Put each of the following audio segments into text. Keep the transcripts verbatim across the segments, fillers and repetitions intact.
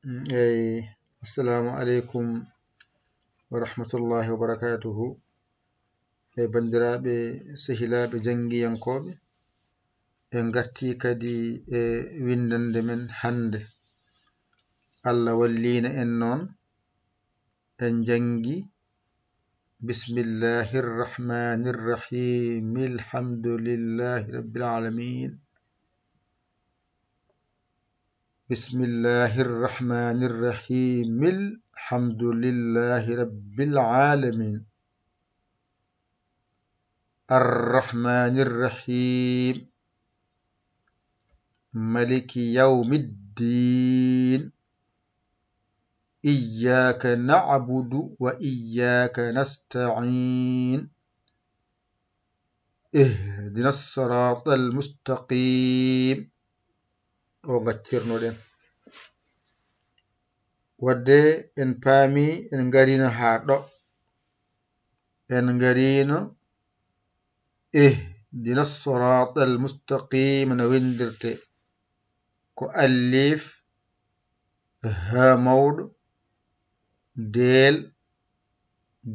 Eyi, assalamu aleykum wa rahmatullahi wa barakatuhu. E banndiraaɓe, sehilaaɓe janngiyankooɓe, en ngartii kadi e winndannde men hannde. Allah walliina en noon, en njanngi بسم الله الرحمن الرحيم. الحمد لله رب العالمين. بسم الله الرحمن الرحيم. الحمد لله رب العالمين. الرحمن الرحيم. ملك يوم الدين. إياك نعبد وإياك نستعين. اهدنا الصراط المستقيم. O gaccirnoɗen. Wadde en paami, en ngarino haa ɗo. En ngarino اهدنا الصراط المستقيم no winndirte. Ko alif, haa mawɗo, deel,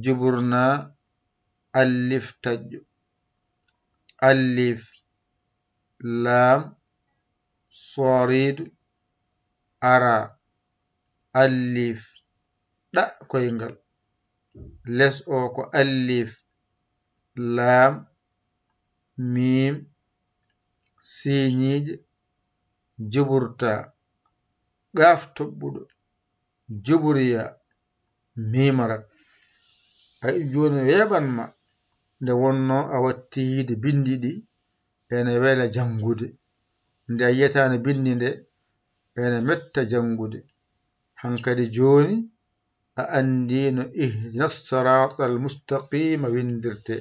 juburnaa, alif taƴƴo. Alif, laam, sooriidu, araa, alif, ɗa koyngal. Les o ko alif, laam, miim, siiñiije, juburtaa, qaaf toɓɓuɗo, juburiyaa, miim rak. Ay, jooni weeɓan ma, nde wonnoo a watti yiide binndi ɗi, ene wela janngude. Nde a yiyata no binndi nde, ene metta janngude. Hankadi jooni, a anndi no اهدنا الصراط المستقيم winndirte.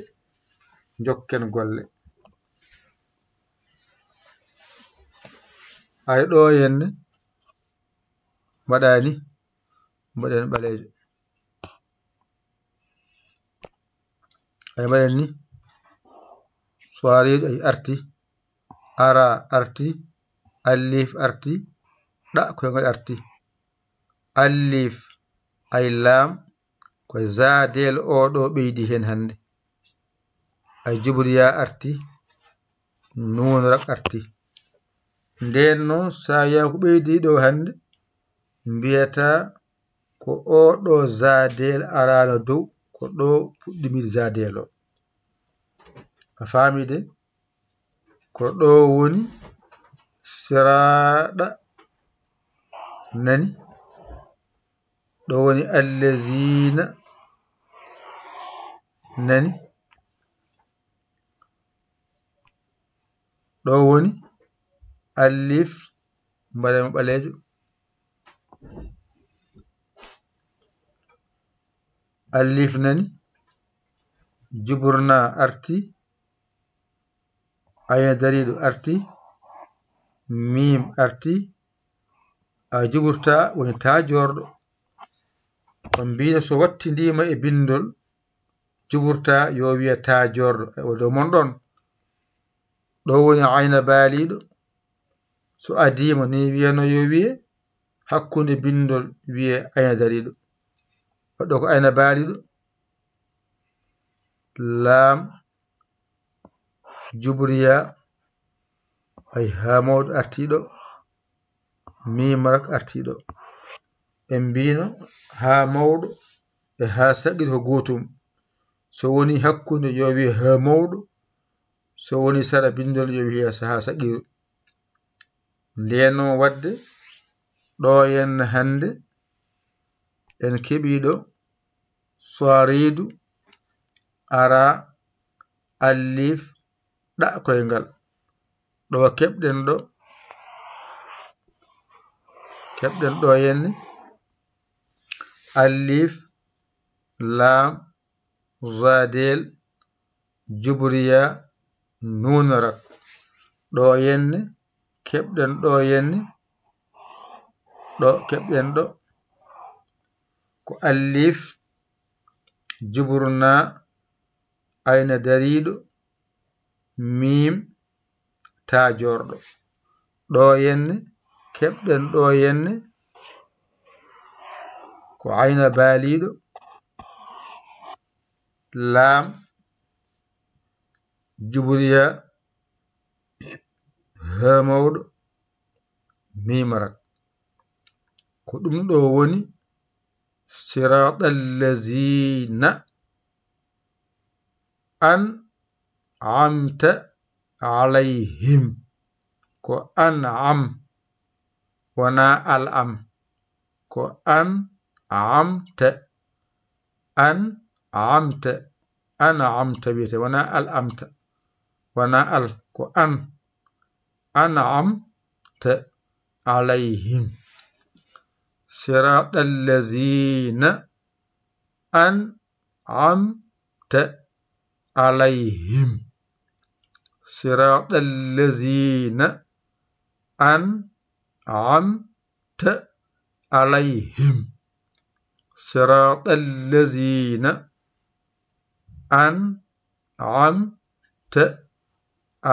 Njokken golle. Ay ɗo henne, mbaɗani, mbaɗen ɓaleejo. Ay mbaɗen ni, soiriiɗo ay arti, araa arti, alif arti, ɗa koyngal arti. Alif, ay laam, ko zaadeel o ɗo ɓeydi heen hannde. Ay juburiyaa arti, nuun rak arti. Ndeen noon, so a wiyaama ko ɓeydi ɗo hannde, mbiyataa ko o ɗo zaadeel araano dow, ko ɗo puɗɗimiri zaadeel o. A faami de? Ko ɗo woni siraaɗa nani? Ɗo woni allaziina nani? Ɗo woni alif, mbaɗen mo ɓaleejo. Alif nani? Juburnaa arti. Ayna dariiɗo arti, miim arti, a juburtaa woni taa joorɗo. On mbiino so wattindiima e binndol, juburtaa yo wiya taa joorɗo. E o dow mon ɗon. Ɗo woni ayna baaliiɗo. So adiima ni wiyano yo wiye hakkunde binndol wiye ayna dariiɗo. Waɗɗo ko ayna baaliiɗo. Laam, jubriya, ay haa mawɗo artiiɗo, miim rak artiiɗo. En mbiino haa mawɗo e haa saqiir ko gootum. So woni hakkunde yo wiye haa mawɗo, so woni sara binndol yo wiye haa saqiir. Ndeen noon waɗde ɗo henne hannde en keɓii ɗo soiriidu, araa, alif, ɗa koyngal. Ɗo keɓɗen ɗo, keɓɗen ɗo henne, alif, laam, zaadeel, jubriya, nuun rak. Ɗo henne, keɓɗen ɗo henne, ɗo keɓɗen ɗo, ko alif, juburnaa, ayna dariiɗo, miim, taa joorɗo. Ɗo henne, keɓɗen ɗo henne, ko ayna baaliiɗo, laam, jubriya, haa mawɗo, miim rak. Ko ɗum ɗo woni siraaɗal laziina an amta alayhim. Ko an am, wonaa al am. Ko an amta. An amta. An amta wiyete, wonaa al amta. Wonaa al, ko an. An amta alayhim. Siraaɗal laziina an amta alayhim. Siraaɗal laziina an amta alayhim. Siraaɗal laziina an amta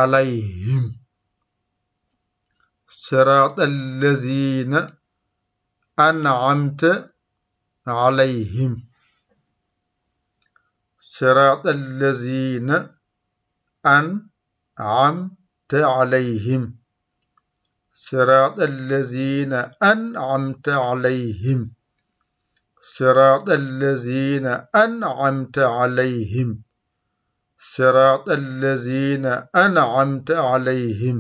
alayhim. Siraaɗal laziina an amta alayhim. Siraaɗal laziina an amta alayhim. Siraaɗal laziina an amta alayhim. Siraaɗal laziina an amta alayhim. Siraaɗal laziina an amta alayhim.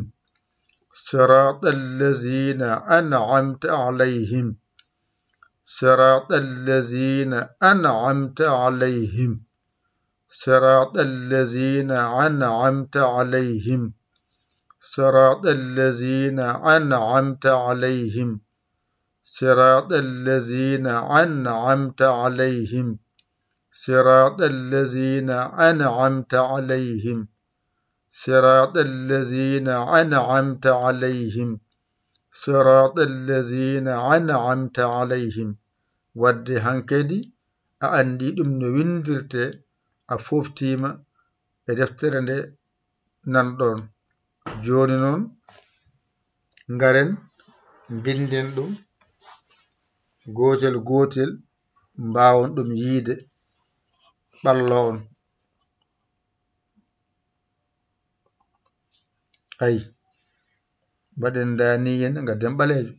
Siraaɗal laziina an amta alayhim. Siraaɗal laziina an amta alayhim. Siraaɗal laziina an amta alayhim. Siraaɗal laziina an amta alayhim. Siraaɗal laziina an amta alayhim. Siraaɗal laziina an amta alayhim. Siraaɗal laziina an amta alayhim. Siraaɗal laziina an amta alayhim. Wadde hankadi a anndi ɗum no winndirtee, a fooftiima e deftere nde nanɗon. Jooni noon, ngaren mbinden ɗum gootel gootel, mbaawon ɗum yiyde, ɓallo on. Ay, mbaɗen daniyen, ngadden ɓaleejo.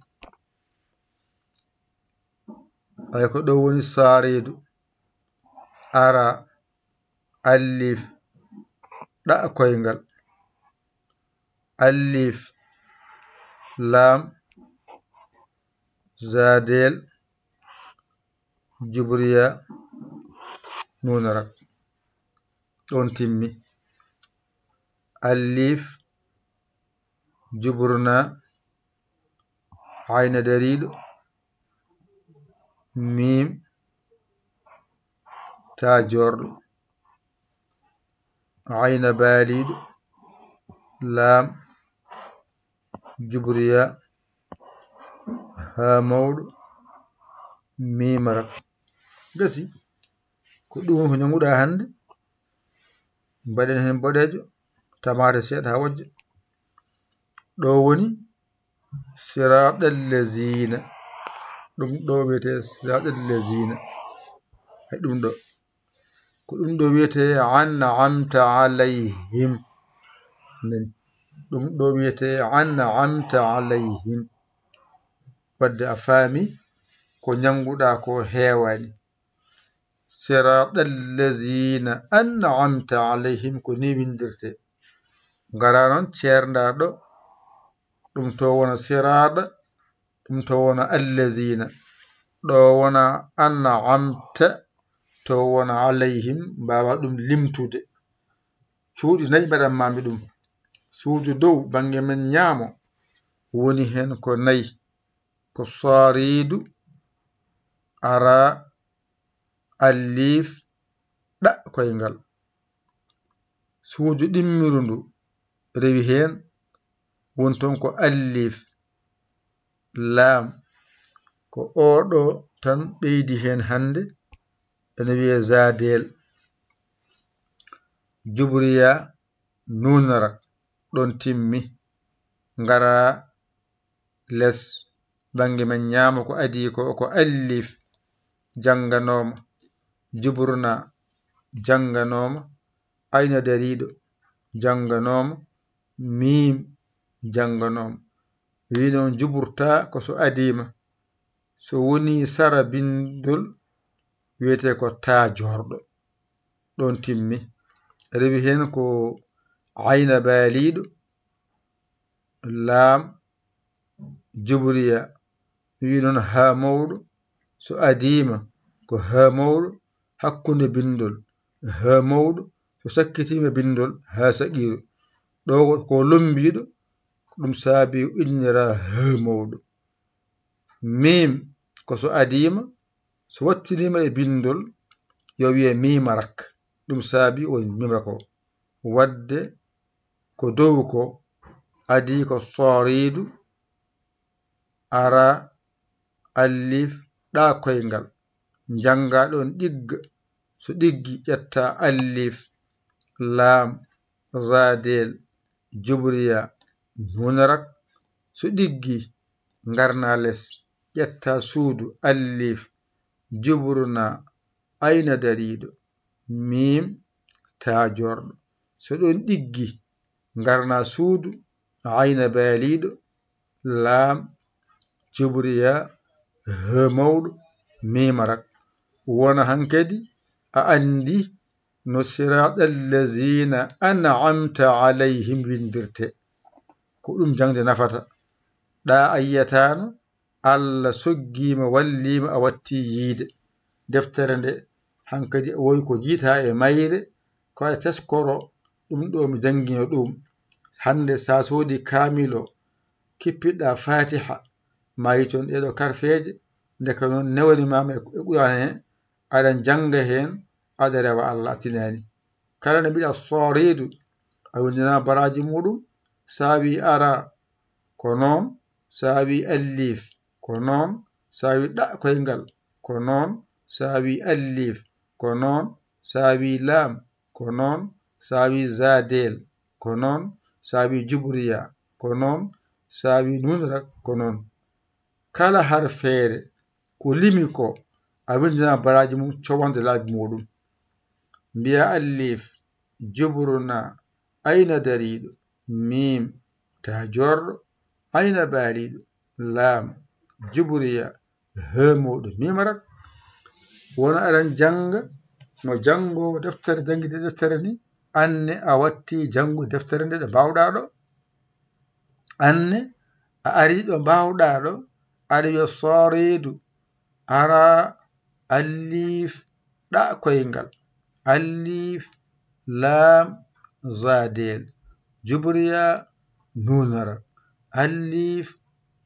Ay, ko ɗo woni saariidu. Ara, alif, ɗa koyngal. Alif, laam, zaadeel, jubriya, nuun rak. Ɗon timmi. Alif, jubruna, ayna dariiɗo, miim, taa joorɗo, ayna baaliiɗo, laam, jubriya, haa mawɗo, miim rak. Gasi. Ko ɗum ko ñaguɗaa hannde. Mbaɗen heen boɗeejo, tamaate seeɗa haa wojja. Ɗo woni siraaɗal laziina. Ɗum ɗo wiyetee siraaɗal laziina. Ay, ɗum ɗo. Ko ɗum ɗo wiyetee an'amta alayhim. Nani? Ɗum ɗo wiyetee an'amta alayhim. Wadde a faami ko ñaguɗaa ko heewaani. Siraaɗal laziina an'amta alayhim, ko ni winndirtee. Ngara noon ceerndaa ɗo, ɗum to wona siraaɗa, ɗum to wona allaziina. Ɗo wona an'amta, to wona alayhim, mbaawa ɗum limtude. Cuuɗi nayi mbaɗan maa mi ɗum. Suudu dow, bannge men ñaamo, woni heen ko nayi. Ko saariidu, ara, alif, ɗa koyngal. Suudu ɗimmiru ndu rewi heen, woni toon ko alif, laam. Ko oo ɗo tan ɓeydi heen hannde, ene wiyee zaadeel. Jubriya, nuun rak, ɗon timmi. Ngara les, bannge men ñaamo ko adii ko, ko alif, jannganooma, juburna, jannganooma, ayna dariiɗo, jannganooma, miim, jannganooma. Wi noon juburta ko so adiima, so woni sara binndol wiyetee ko taa joorɗo. Ɗoon timmi. Rewi heen ko ayna baaliiɗo, laam, jubriya. Wi noon haa mawɗo, so adiima ko haa mawɗo, hakkunde binndol, haa mawɗo, so sakkitiima binndol, haa saqiiru. Ɗo ko lombiiɗo, ɗum saabii o innira haa mawɗo. Miim ko so adiima, so wattiniima e binndol, yo wiye miima rak. Ɗum saabii o miimra ko. Waɗde ko dow ko adii ko sooriidu, ara, alliif, ɗa koyngal. Njannga ɗoon ɗigga. So ɗiggi, ƴetta alliif, laam, zaadeel, jubriya, nuunarak. So ɗiggi, ngarna les, ƴetta suudu, alliif, jubruna, ayna dariiɗo, miim, taa joorɗo. So ɗoon ɗiggi, ngarna suudu, ayna baaliiɗo, laam, jubriya, he mawɗo, miima rak. Wona hankadi a anndi no siraaɗa allaziina an'amta alayhim winndirtee. Ko ɗum jaŋde nafata. Ɗa a yiyataano, Allah soggiima, walliima, a watti yiyde. Deftere nde hankadi woy ko jiyta e mayre, ko a teskoro ɗum ɗo mi janngino ɗum. Hannde sa soodi kaamil o, kippiɗa Fatiha, ma yii toon ɗeɗo karfeeje, ndeke noon newani ma e Qur'aana he, aɗa jannga heen, aɗa rewa Allah, a tinaani. Kala nde mbiɗa sooriidu, a winndina baraaji muuɗum, sa wi ara, ko noon, sa wi alliif, ko noon, sa wi ɗa koyngal, ko noon, sa wi alliif, ko noon, sa wi laam, ko noon, sa wi zaadeel, ko noon, sa wi jubriya, ko noon, sa wi nuunrak, ko noon. Kala harfeere ko limi ko, a winndina baraaji mum cowande laabi muuɗum. Mbiya alliif, jubruna, ayna dariiɗo, miim, taa joorɗo, ayna baaliiɗo, laam, jubriya, he mawɗo, miima rak. Wona aɗa jannga no janngoowo deftere janngide deftere ni, anne a watti janngude deftere nde ɗo mbaawɗa ɗo. Anne a ari ɗo mbaawɗa ɗo, aɗa wiya sooriidu, ara, alliif, ɗa koyngal, alliif, laam, zaadeel, jubriya, nuunara, alliif,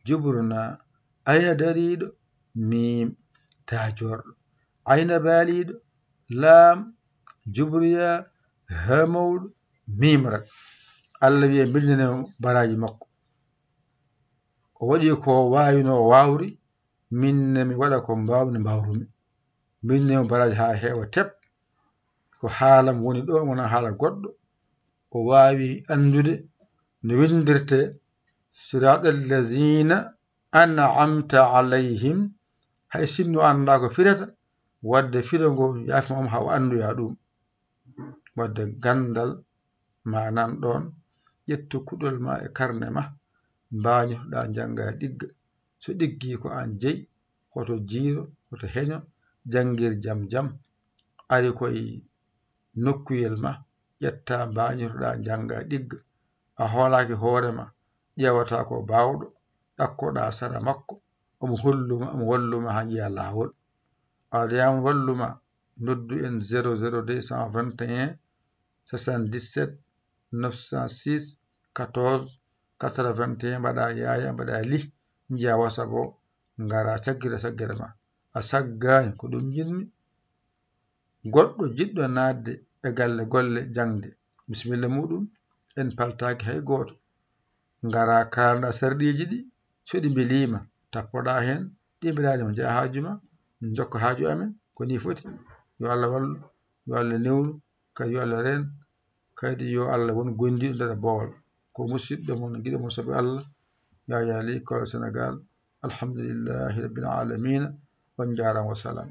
jubruna, ayna dariiɗo, miim, taa joorɗo, ayna baaliiɗo, laam, jubriya, he mawɗo, miim rak. Allah wiya, mbinndane mo baraaji makko. O waɗi ko waawino o waawri, min ne mi waɗa ko mbaawmi mbaawrumi. Mbinndane mo baraaji haa heewa tep. Ko haalam woni ɗo, wonaa haala goɗɗo. O waawi anndude no winndirtee siraaɗal laziina an'amta alayhim, hay sinno anndaa ko firata, wadde firo ngo yaafa mom haa o anndoya ɗum. Wadde ganndal ma nan ɗoon, ƴettu kuɗol ma e karne ma, mbaañotoɗaa njannga ɗigga. So ɗiggii ko aan jeyi, hoto jiiro, hoto heño, janngir jam jam. Ari koye nokkuyel ma, ƴetta mbaañotoɗaa njannga ɗigga. A hoolaaki hoore ma, ƴeewataa ko baawɗo, ɗakkoɗaa sara makko, omo holluma, omo walluma haa njiya laawol. A wiyaama walluma, noddu en zéro zéro deux cent vingt et un soixante-dix-sept neuf cent six quatorze quatre-vingt-un, mbaɗa yaaya, mbaɗa lih, njiya WhatsApp o, ngara caggira caggira ma. A saggaani, ko ɗum njiɗmi. Goɗɗo jiɗɗo naatde e galle golle jaŋde, bisimilla muɗum, en paltaaki hay gooto. Ngara kaalda sarɗiiji ɗi, so ɗi mbeliima, tappoɗa heen, ɗi mbelaani ma, njaha haaju ma, jokka haaju amen, ko nii foti. Yo Allah wallu, yo Allah newnu, kadi yo Allah reen, kadi yo Allah won gondiiɗo nder boowal. Ko musidɗo mon, giɗo mon sabu Allah, Yaya Ly, Kolol Senegaal. Alhamdulillahi Rabbil Aalamiina. On njaaraama, wa salaam.